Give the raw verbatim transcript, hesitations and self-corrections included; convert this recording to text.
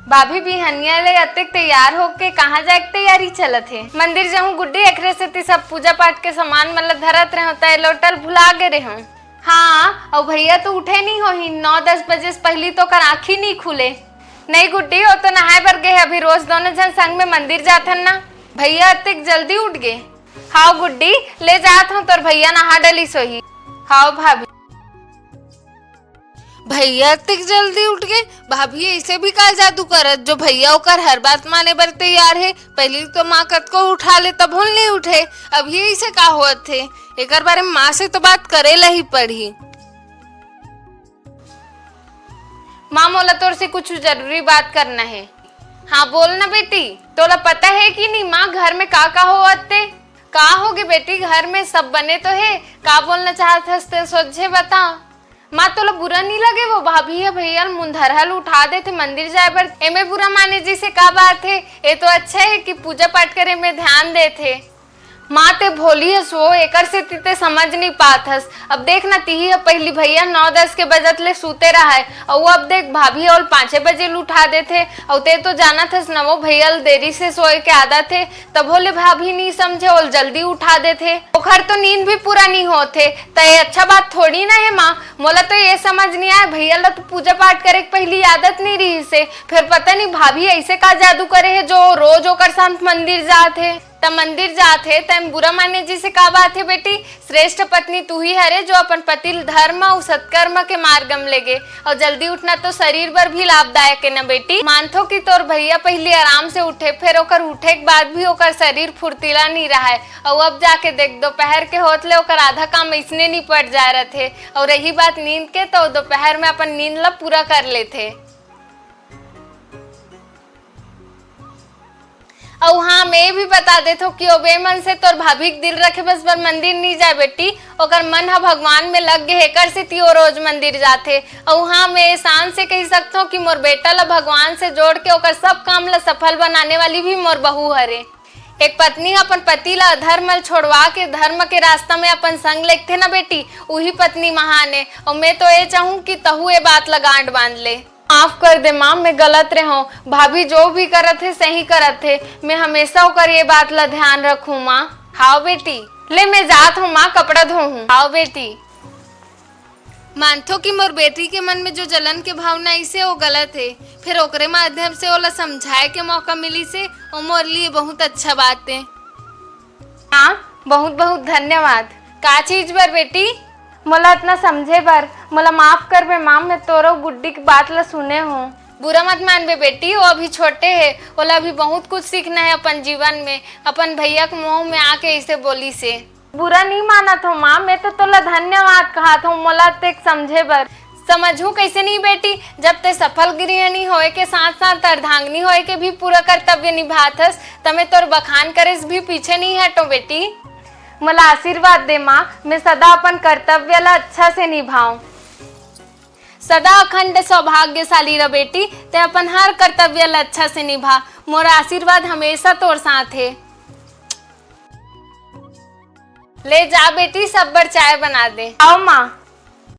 भाभी, बिहनिया ले अतेक तैयार होके कहाँ जाए के तैयारी चलत हे? मंदिर जाहूँ गुड्डी, एकरे सेती सब पूजा पाठ के सामान मन ल धरत रहेंव, त ए लोटा ल भुला गे रहेंव। हाँ, अउ भैया तो उठे नहीं होही, नौ दस बजे से पहिली तो ओकर आँखी नहीं खुले। नहीं गुड्डी, वो तो नहाए बर गे हे, अभी रोज दोनों झन संग में मंदिर जाथन ना। भैया अतेक जल्दी उठ गे? हाव गुड्डी, ले जात हूँ, तोर भैया नहा डलिस होही। हाव भाभी। भैया अतेक जल्दी उठ गे? भाभी, ऐसे भी का जादू करत, जो भैया ओकर हर बात माने बर तैयार हे? पहिली तो माँ कतको उठा ले, तभो ले नहीं उठे। अभी ऐसे का होत हे? एकर बारे में माँ से तो बात करे ला ही पड़ही। माँ, मोला तोर से कुछ जरूरी बात करना हे। हाँ, बोल ना बेटी। तोला पता हे कि नहीं माँ, घर में का का होवत हे? का होगे बेटी, घर में सब बने तो हे? का बोलना चाहत हस ते सोझे बता। माँ, तोला बुरा नहीं लगे, वो भाभी ह भैया ल मुंधरहा ल उठा देथे मंदिर जाए बर, एमे बुरा माने जैसे का बात हे? ए तो अच्छा हे कि पूजा पाठ करे में ध्यान देथे। माँ, ते भोली हस वो, एकर सेती ते समझ नहीं पात हस। अब देख ना, तिही ह पहिली भैया नौ दस के बजत ले सूते रहा है, अउ अब देख भाभी ओला पाँचे बजे ल उठा देथे। अउ ते तो जानत हस ना, वो भैया ल देरी से सोए के आदत हे, तभो ले भाभी नहीं समझे, ओला जल्दी उठा देथे। ओखर तो नींद भी पूरा नहीं होत हे, त ये अच्छा बात थोड़ी ना हे माँ। मोला तो ये समझ नहीं आए, भैया ल तो पूजा पाठ करे के पहिली आदत नहीं रहिस हे, फिर पता नहीं भाभी ऐसे का जादू करे हे जो रोज ओकर साथ मंदिर जात हे। त मंदिर जात हे, त एम बुरा माने जैसे का बात हे बेटी? श्रेष्ठ पत्नी तू ही हरे जो अपन पति ल धर्म अउ सत्कर्म के मार्ग म लेगे। अउ जल्दी उठना तो शरीर बर भी लाभदायक हे ना बेटी। मानथो कि तोर भैया पहिली आराम से उठे, फिर ओकर उठे के बाद भी ओकर शरीर फुर्तीला नहीं रहाय। अउ अब जाके देख, दोपहर के होत ले ओकर आधा काम अइसने निपट जाए रथे। अउ रही बात नींद के, तो दोपहर में अपन नींद ला पूरा कर लेथे। अउ हाँ, मैं भी बता देथव कि ओ बेमन से तोर भाभी के दिल रखे बस बर मंदिर नहीं जाए बेटी, ओकर मन ह भगवान में लग गे हे, एकर सेती ओ रोज मंदिर जाथे। अउ हाँ, मैं ए शान से कही सकथव कि मोर बेटा ला भगवान से जोड़ के ओकर सब काम ला सफल बनाने वाली भी मोर बहू हरे। एक पत्नी ह अपन पति ला अधर्म ल छोड़वा के धर्म के रास्ता में अपन संग लेगथे ना बेटी, उही पत्नी महान ए। अउ मैं तो ए चाहूँ कि तहू ए बात ला गांठ बांध ले। माफ कर दे माँ, मैं गलत रहे हूँ। भाभी जो भी करत हे, सही करत हे। मैं हमेशा ओकर ये बात ला ध्यान रखूँ माँ। हाव बेटी, ले मैं जात हूँ माँ, कपड़ा धोहूँ। हाव बेटी। मानथो कि मोर बेटी के मन में जो जलन के भावना आइसे, वो गलत हे। फिर ओकरे माध्यम से ओला समझाए के मौका मिलिसे, वो मोर लिए बहुत अच्छा बात हे। हाँ, बहुत बहुत धन्यवाद। का चीज बर बेटी? मोला इतना समझे बर। मोला माफ करबे माँ, मैं तोरो गुड्डी के बात ला सुने हूँ। बुरा मत मानबे बेटी, वो अभी छोटे हे, ओला अभी बहुत कुछ सीखना हे अपन जीवन में। अपन भैया के मुंह में आके इसे बोलिसे। बुरा नहीं मानत हूँ माँ, मैं तो तोला धन्यवाद कहत हूँ, मोला तेक समझे बर। समझहूँ कैसे नहीं बेटी, जब ते सफल गृहिणी होए के साथ साथ अर्धांगिनी होए के भी पूरा कर्तव्य निभात हस, त मैं तोर बखान करे से भी पीछे नहीं हटो बेटी। मोला आशीर्वाद दे माँ, मैं सदा अपन कर्तव्य ला अच्छा से निभाऊं। सदा अखंड सौभाग्यशाली रह बेटी, ते अपन हर कर्तव्य ला अच्छा से निभा। मोर आशीर्वाद हमेशा तोर साथ हे। ले जा बेटी, सब बर चाय बना दे। आओ माँ।